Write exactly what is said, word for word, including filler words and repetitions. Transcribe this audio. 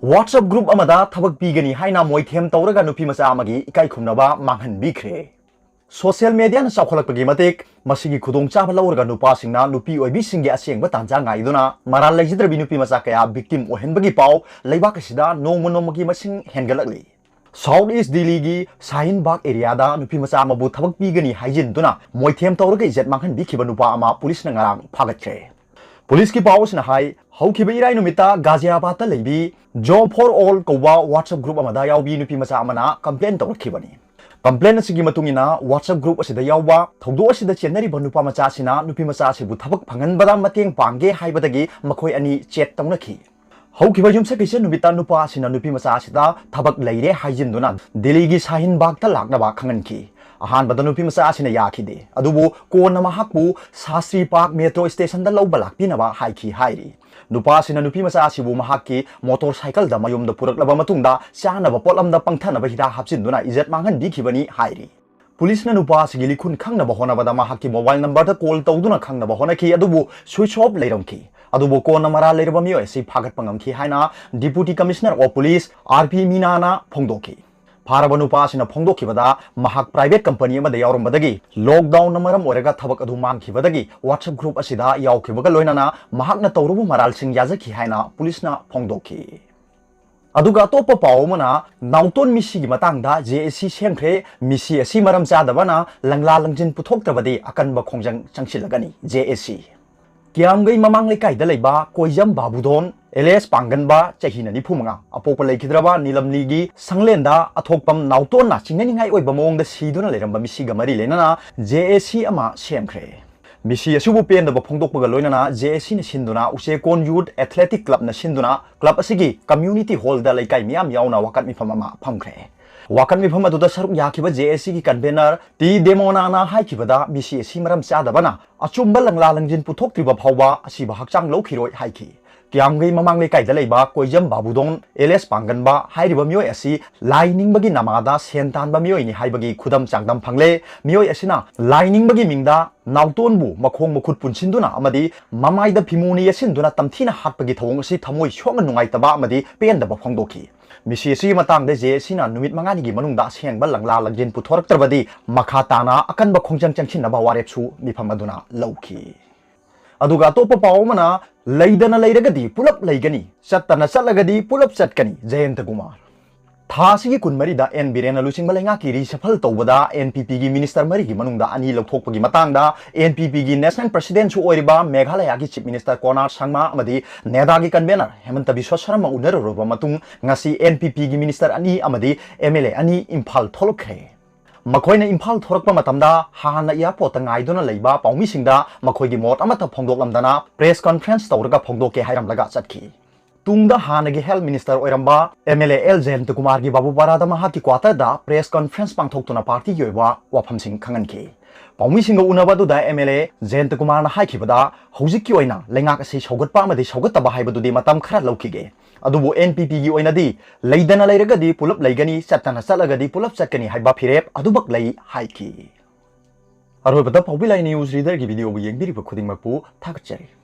WhatsApp group ꯑꯃꯗ ꯊꯕꯛ ꯄꯤꯒꯅꯤ ꯍꯥꯏꯅ ꯃꯣꯏꯊꯦꯝ ꯇꯧꯔꯒ ꯅꯨꯄꯤ ꯃꯆꯥ ꯑꯃꯒꯤ ꯏꯀꯥꯏ ꯈꯨꯝꯅꯕ ꯃꯥꯡꯍꯟꯕꯤꯈ꯭ꯔꯦ꯫ Social mediaꯅ ꯆꯥꯎꯈꯠꯂꯛꯄꯒꯤ ꯃꯇꯤꯛ ꯃꯁꯤꯒꯤ ꯈꯨꯗꯣꯡꯆꯥꯕ ꯂꯧꯔꯒ ꯅꯨꯄꯥꯁꯤꯡꯅ ꯅꯨꯄꯤ ꯑꯣꯏꯕꯤꯁꯤꯡꯒꯤ ꯑꯁꯦꯡꯕ ꯇꯥꯟꯖꯥ ꯉꯥꯏꯗꯨꯅ ꯃꯔꯥꯜ ꯂꯩꯖꯗ꯭ꯔꯕꯤ ꯅꯨꯄꯤ ꯃꯆꯥ ꯀꯌꯥ victim ꯑꯣꯏꯍꯟꯕꯒꯤ ꯄꯥꯎ ꯂꯩꯕꯥꯛ ꯑꯁꯤꯗ ꯅꯣꯡꯃ ꯅꯣꯡꯃꯒꯤ ꯃꯁꯤꯡ ꯍꯦꯟꯒꯠꯂꯛꯂꯤ꯫ South East Delhiꯒꯤ ꯁꯥꯍꯤꯟ ꯕꯥꯒ areaꯗ ꯅꯨꯄꯤ ꯃꯆꯥ ꯑꯃꯕꯨ ꯊꯕꯛ ꯄꯤꯒꯅꯤ ꯍꯥꯏꯖꯤꯟꯗꯨꯅ ꯃꯣꯏꯊꯦꯝ ꯇꯧꯔꯒ ꯏꯖꯠ ꯃꯥꯡꯍꯟꯕꯤꯈꯤꯕ ꯅꯨꯄꯥ ꯑꯃ ꯄꯨꯂꯤꯁꯅ ꯉꯔꯥꯡ ꯐꯥꯒꯠꯈ꯭ꯔꯦ꯫ ꯄꯨꯂꯤꯁꯀꯤ ꯄꯥꯎ ꯑꯁꯤꯅ ꯍꯥꯏ, ꯍꯧꯈꯤꯕ ꯏꯔꯥꯏ ꯅꯨꯃꯤꯠꯇ ꯒꯥꯖꯤꯌꯥꯕꯥꯗꯇ ꯂꯩꯕꯤ Job for All ꯀꯧꯕ WhatsApp group ꯑꯃꯗ ꯌꯥꯎꯕꯤ ꯅꯨꯄꯤ ꯃꯆꯥ ꯑꯃꯅ complain ꯇꯧꯔꯛꯈꯤꯕꯅꯤ꯫ Complain ꯑꯁꯤꯒꯤ ꯃꯇꯨꯡ ꯏꯟꯅ WhatsApp group ꯑꯁꯤꯗ ꯌꯥꯎꯕ ꯊꯧꯗꯣꯛ ꯑꯁꯤꯗ ꯆꯦꯟꯅꯔꯤꯕ ꯅꯨꯄꯥ ꯃꯆꯥ ꯑꯁꯤꯅ ꯅꯨꯄꯤ ꯃꯆꯥ ꯑꯁꯤꯕꯨ ꯊꯕꯛ ꯐꯪꯍꯟꯕꯗ ꯃꯇꯦꯡ ꯄꯥꯡꯒꯦ ꯍꯥꯏꯕꯗꯒꯤ ꯃꯈꯣꯏ ꯑꯅꯤ chat ꯇꯧꯅꯈꯤ꯫ ꯍꯧꯈꯤꯕ ꯌꯨꯝꯁꯀꯩꯁ ꯅꯨꯃꯤꯠꯇ ꯅꯨꯄꯥ ꯑꯁꯤꯅ ꯅꯨꯄꯤ ꯃꯆꯥ ꯑꯁꯤꯗ ꯊꯕꯛ ꯂꯩꯔꯦ ꯍꯥꯏꯖꯤꯟꯗꯨꯅ ꯗꯤꯜꯂꯤꯒꯤ ꯁꯥꯍꯤꯟ ꯕꯥꯒꯇ ꯂꯥꯛꯅꯕ ꯈꯪꯍꯟꯈꯤ꯫ ꯑꯍꯥꯟꯕꯗ ꯅꯨꯄꯤ ꯃꯆꯥ ꯑꯁꯤꯅ ꯌꯥꯈꯤꯗꯦ, ꯑꯗꯨꯕꯨ ꯀꯣꯟꯅ ꯃꯍꯥꯛꯄꯨ ꯁꯥꯁꯇ꯭ꯔꯤ ꯄꯥꯔꯛ metro stationꯗ ꯂꯧꯕ ꯂꯥꯛꯄꯤꯅꯕ ꯍꯥꯏꯈꯤ ꯍꯥꯏꯔꯤ꯫ ꯅꯨꯄꯥ ꯑꯁꯤꯅ ꯅꯨꯄꯤ ꯃꯆꯥ ꯑꯁꯤꯕꯨ ꯃꯍꯥꯛꯀꯤ motorcycleꯗ ꯃꯌꯨꯝꯗ ꯄꯨꯔꯛꯂꯕ ꯃꯇꯨꯡꯗ ꯆꯥꯅꯕ ꯄꯣꯠꯂꯝꯗ ꯄꯪꯊꯅꯕ ꯍꯤꯗꯥꯛ ꯍꯥꯞꯆꯤꯟꯗꯨꯅ ꯏꯖꯠ ꯃꯥꯡꯍꯟꯕꯤꯈꯤꯕꯅꯤ ꯍꯥꯏꯔꯤ꯫ ꯄꯨꯂꯤꯁꯅ ꯅꯨꯄꯥ ꯑꯁꯤꯒꯤ ꯂꯤꯈꯨꯟ ꯈꯪꯅꯕ ꯍꯣꯠꯅꯕꯗ ꯃꯍꯥꯛꯀꯤ mobile numberꯗ call ꯇꯧꯗꯨꯅ ꯈꯪꯅꯕ ꯍꯣꯠꯅꯈꯤ, ꯑꯗꯨꯕꯨ switch off ꯂꯩꯔꯝꯈꯤ꯫ ꯑꯗꯨꯕꯨ ꯀꯣꯟꯅ ꯃꯔꯥꯜ ꯂꯩꯔꯕ ꯃꯤꯑꯣꯏ ꯑꯁꯤ ꯐꯥꯒꯠꯄ ꯉꯝꯈꯤ ꯍꯥꯏꯅ Deputy Commissioner of Police R P ꯃꯤꯅꯥꯅ ꯐꯣꯡꯗꯣꯛꯈꯤ꯫ ꯐꯥꯔꯕ ꯅꯨꯄꯥ ꯑꯁꯤꯅ ꯐꯣꯡꯗꯣꯛꯈꯤꯕꯗ, ꯃꯍꯥꯛ private company ꯑꯃꯗ ꯌꯥꯎꯔꯝꯕꯗꯒꯤ lockdownꯅ ꯃꯔꯝ ꯑꯣꯏꯔꯒ ꯊꯕꯛ ꯑꯗꯨ ꯃꯥꯡꯈꯤꯕꯗꯒꯤ WhatsApp group ꯑꯁꯤꯗ ꯌꯥꯎꯈꯤꯕꯒ ꯂꯣꯏꯅꯅ ꯃꯍꯥꯛꯅ ꯇꯧꯔꯨꯕ ꯃꯔꯥꯜꯁꯤꯡ ꯌꯥꯖꯈꯤ ꯍꯥꯏꯅ ꯄꯨꯂꯤꯁꯅ ꯐꯣꯡꯗꯣꯛꯈꯤ꯫ ꯑꯗꯨꯒ ꯑꯇꯣꯞꯄ ꯄꯥꯎ ꯑꯃꯅ, ꯅꯥꯎꯇꯣꯟ ꯃꯤꯁꯤꯒꯤ ꯃꯇꯥꯡꯗ J A C ꯁꯦꯝꯈ꯭ꯔꯦ꯫ ꯃꯤꯁꯤ ꯑꯁꯤ ꯃꯔꯝ ꯆꯥꯗꯕꯅ ꯂꯪꯂꯥ ꯂꯪꯖꯤꯟ ꯄꯨꯊꯣꯛꯇ꯭ꯔꯕꯗꯤ ꯑꯀꯟꯕ ꯈꯣꯡꯖꯪ ꯆꯪꯁꯤꯜꯂꯒꯅꯤ꯫ J A C꯫ ꯀꯤꯌꯥꯝꯒꯩ ꯃꯃꯥꯡ ꯂꯩꯀꯥꯏꯗ ꯂꯩꯕ ꯀꯣꯏꯖꯝ ꯕꯥꯕꯨꯗꯣꯟ alias ꯄꯥꯡꯒꯟꯕ, ꯆꯍꯤꯅ ꯅꯤꯐꯨ ꯃꯉꯥ, ꯑꯄꯣꯛꯄ ꯂꯩꯈꯤꯗ꯭ꯔꯕ ꯅꯤꯂꯝꯂꯤꯒꯤ ꯁꯪꯂꯦꯟꯗ ꯑꯊꯣꯛꯄꯝ ꯅꯥꯎꯇꯣꯟꯅ ꯆꯤꯡꯅꯅꯤꯡꯉꯥꯏ ꯑꯣꯏꯕ ꯃꯑꯣꯡꯗ ꯁꯤꯗꯨꯅ ꯂꯩꯔꯝꯕ ꯃꯤꯁꯤꯒ ꯃꯔꯤ ꯂꯩꯅꯅ J A C ꯑꯃ ꯁꯦꯝꯈ꯭ꯔꯦ꯫ ꯃꯤꯁꯤ ꯑꯁꯤꯕꯨ ꯄꯦꯟꯗꯕ ꯐꯣꯡꯗꯣꯛꯄꯒ ꯂꯣꯏꯅꯅ J A Cꯅ ꯁꯤꯟꯗꯨꯅ ꯎꯆꯦꯛꯀꯣꯟ Youth Athletic Clubꯅ ꯁꯤꯟꯗꯨꯅ club ꯑꯁꯤꯒꯤ community hallꯗ ꯂꯩꯀꯥꯏ ꯃꯤꯌꯥꯝ ꯌꯥꯎꯅ ꯋꯥꯀꯠ ꯃꯤꯐꯝ ꯑꯃ ꯐꯝꯈ꯭ꯔꯦ꯫ ꯋꯥꯀꯠ ꯃꯤꯐꯝ ꯑꯗꯨꯗ ꯁꯔꯨꯛ ꯌꯥꯈꯤꯕ J A Cꯒꯤ convener ꯇꯤ ꯗꯦꯃꯣꯅꯥꯅ ꯍꯥꯏꯈꯤꯕꯗ, ꯃꯤꯁꯤ ꯑꯁꯤ ꯃꯔꯝ ꯆꯥꯗꯕꯅ ꯑꯆꯨꯝꯕ ꯂꯪꯂꯥ ꯂꯪꯖꯤꯟ ꯄꯨꯊꯣꯛꯇ꯭ꯔꯤꯕ ꯐꯥꯎꯕ ꯑꯁꯤꯕ ꯍꯛꯆꯥꯡ ꯂꯧꯈꯤꯔꯣꯏ ꯍꯥꯏꯈꯤ꯫ ꯀꯤꯌꯥꯝꯒꯩ ꯃꯃꯥꯡ ꯂꯩꯀꯥꯏꯗ ꯂꯩꯕ ꯀꯣꯏꯖꯝ ꯕꯥꯕꯨꯗꯣꯟ ꯑꯦꯂꯤꯌꯥꯁ ꯄꯥꯡꯒꯟꯕ ꯍꯥꯏꯔꯤꯕ ꯃꯤꯑꯣꯏ ꯑꯁꯤ ꯂꯥꯏ ꯅꯤꯡꯕꯒꯤ ꯅꯃꯥꯗ ꯁꯦꯟ ꯇꯥꯟꯕ ꯃꯤꯑꯣꯏꯅꯤ ꯍꯥꯏꯕꯒꯤ ꯈꯨꯗꯝ ꯆꯥꯡꯗꯝ ꯐꯪꯂꯦ꯫ ꯃꯤꯑꯣꯏ ꯑꯁꯤꯅ ꯂꯥꯏ ꯅꯤꯡꯕꯒꯤ ꯃꯤꯡꯗ ꯅꯥꯎꯇꯣꯟꯕꯨ ꯃꯈꯣꯡ ꯃꯈꯨꯠ ꯄꯨꯟꯁꯤꯟꯗꯨꯅ ꯑꯃꯗꯤ ꯃꯃꯥꯏꯗ ꯐꯤꯃꯨꯅ ꯌꯦꯠꯁꯤꯟꯗꯨꯅ ꯇꯝꯊꯤꯅ ꯍꯥꯠꯄꯒꯤ ꯊꯧꯑꯣꯡ ꯑꯁꯤ ꯊꯃꯣꯏ ꯁꯣꯛꯅ ꯅꯨꯡꯉꯥꯏꯇꯕ ꯑꯃꯗꯤ ꯄꯦꯟꯗꯕ ꯐꯣꯡꯗꯣꯛꯈꯤ꯫ ꯃꯤꯁꯤ ꯑꯁꯤꯒꯤ ꯃꯇꯥꯡꯗ ꯖꯦ ꯑꯦ ꯁꯤꯅ ꯅꯨꯃꯤꯠ ꯃꯉꯥꯅꯤꯒꯤ ꯃꯅꯨꯡꯗ ꯑꯁꯦꯡꯕ ꯂꯪꯂꯥ ꯂꯪꯖꯤꯟ ꯄꯨꯊꯣꯔꯛꯇ꯭ꯔꯕꯗꯤ ꯃꯈꯥ ꯇꯥꯅ ꯑꯀꯟꯕ ꯈꯣꯡꯖꯪ ꯆꯪꯁꯤꯟꯅꯕ ꯋꯥꯔꯦꯞꯁꯨ ꯃꯤꯐꯝ ꯑꯗꯨꯅ ꯂꯧꯈꯤ꯫ ꯑꯗꯨꯒ ꯑꯇꯣꯞꯄ ꯄꯥꯎ ꯑꯃꯅ, "ꯂꯩꯗꯅ ꯂꯩꯔꯒꯗꯤ ꯄꯨꯂꯞ ꯂꯩꯒꯅꯤ, ꯆꯠꯇꯅ ꯆꯠꯂꯒꯗꯤ ꯄꯨꯂꯞ ꯆꯠꯀꯅꯤ", ꯖꯌꯟꯇ ꯀꯨꯃꯥꯔ꯫ ꯊꯥ ꯑꯁꯤꯒꯤ ꯀꯨꯟꯃꯔꯤꯗ ꯑꯦꯟ ꯕꯤꯔꯦꯟꯅ ꯂꯨꯆꯤꯡꯕ ꯂꯩꯉꯥꯛꯀꯤ reshuffle ꯇꯧꯕꯗ ꯑꯦꯟ ꯄꯤ ꯄꯤꯒꯤ minister ꯃꯔꯤꯒꯤ ꯃꯅꯨꯡꯗ ꯑꯅꯤ ꯂꯧꯊꯣꯛꯄꯒꯤ ꯃꯇꯥꯡꯗ ꯑꯦꯟ ꯄꯤ ꯄꯤꯒꯤ national presidentꯁꯨ ꯑꯣꯏꯔꯤꯕ ꯃꯦꯘꯥꯂꯌꯥꯒꯤ chief minister ꯀꯣꯅꯥꯔ ꯁꯪꯃꯥ ꯑꯃꯗꯤ ꯅꯦꯗꯥꯒꯤ convener ꯍꯦꯃꯟꯇ ꯕꯤꯁ꯭ꯋ ꯁꯔꯃ ꯎꯅꯔꯨꯔꯕ ꯃꯇꯨꯡ ꯉꯁꯤ ꯑꯦꯟ ꯄꯤ ꯄꯤꯒꯤ minister ꯑꯅꯤ ꯑꯃꯗꯤ ꯑꯦꯝ ꯑꯦꯜ ꯑꯦ ꯑꯅꯤ ꯏꯝꯐꯥꯜ ꯊꯣꯛꯂꯛꯈ꯭ꯔꯦ꯫ ꯃꯈꯣꯏꯅ ꯏꯝꯐꯥꯜ ꯊꯣꯔꯛꯄ ꯃꯇꯝꯗ ꯍꯥꯟꯅ airportꯇ ꯉꯥꯏꯗꯨꯅ ꯂꯩꯕ ꯄꯥꯎꯃꯤꯁꯤꯡꯗ ꯃꯈꯣꯏꯒꯤ ꯃꯣꯠ ꯑꯃꯠꯇ ꯐꯣꯡꯗꯣꯛꯂꯝꯗꯅ press conference ꯇꯧꯔꯒ ꯐꯣꯡꯗꯣꯛꯀꯦ ꯍꯥꯏꯔꯝꯂꯒ ꯆꯠꯈꯤ꯫ ꯇꯨꯡꯗ ꯍꯥꯟꯅꯒꯤ health minister ꯑꯣꯏꯔꯝꯕ ꯑꯦꯝ ꯑꯦꯜ ꯑꯦ ꯑꯦꯜ ꯖꯌꯟꯇ ꯀꯨꯃꯥꯔꯒꯤ ꯕꯥꯕꯨꯄꯥꯔꯥꯗ ꯃꯍꯥꯛꯀꯤ quarterꯗ press conference ꯄꯥꯡꯊꯣꯛꯇꯨꯅ partyꯒꯤ ꯑꯣꯏꯕ ꯋꯥꯐꯝꯁꯤꯡ ꯈꯪꯍꯟꯈꯤ꯫ ꯄꯥꯎꯃꯤꯁꯤꯡꯒ ꯎꯅꯕ ꯑꯗꯨꯗ ꯑꯦꯝ ꯑꯦꯜ ꯑꯦ ꯖꯌꯟꯇ ꯀꯨꯃꯥꯔꯅ ꯍꯥꯏꯈꯤꯕꯗ, ꯍꯧꯖꯤꯛꯀꯤ ꯑꯣꯏꯅ ꯂꯩꯉꯥꯛ ꯑꯁꯤ ꯁꯧꯒꯠꯄ ꯑꯃꯗꯤ ꯁꯧꯒꯠꯇꯕ ꯍꯥꯏꯕꯗꯨꯗꯤ ꯃꯇꯝ ꯈꯔ ꯂꯧꯈꯤꯒꯦ꯫ ꯑꯗꯨꯕꯨ ꯑꯦꯟ ꯄꯤ ꯄꯤꯒꯤ ꯑꯣꯏꯅꯗꯤ ꯂꯩꯗꯅ ꯂꯩꯔꯒꯗꯤ ꯄꯨꯂꯞ ꯂꯩꯒꯅꯤ, ꯆꯠꯇꯅ ꯆꯠꯂꯒꯗꯤ ꯄꯨꯂꯞ ꯆꯠꯀꯅꯤ ꯍꯥꯏꯕ ꯐꯤꯔꯦꯞ ꯑꯗꯨꯃꯛ ꯂꯩ ꯍꯥꯏꯈꯤ꯫ ꯑꯔꯣꯏꯕꯗ ꯄꯥꯎꯕꯤ ꯂꯥꯏ news readerꯒꯤ videoꯕꯨ ꯌꯦꯡꯕꯤꯔꯤꯕ ꯈꯨꯗꯤꯡꯃꯛꯄꯨ ꯊꯥꯒꯠꯆꯔꯤ꯫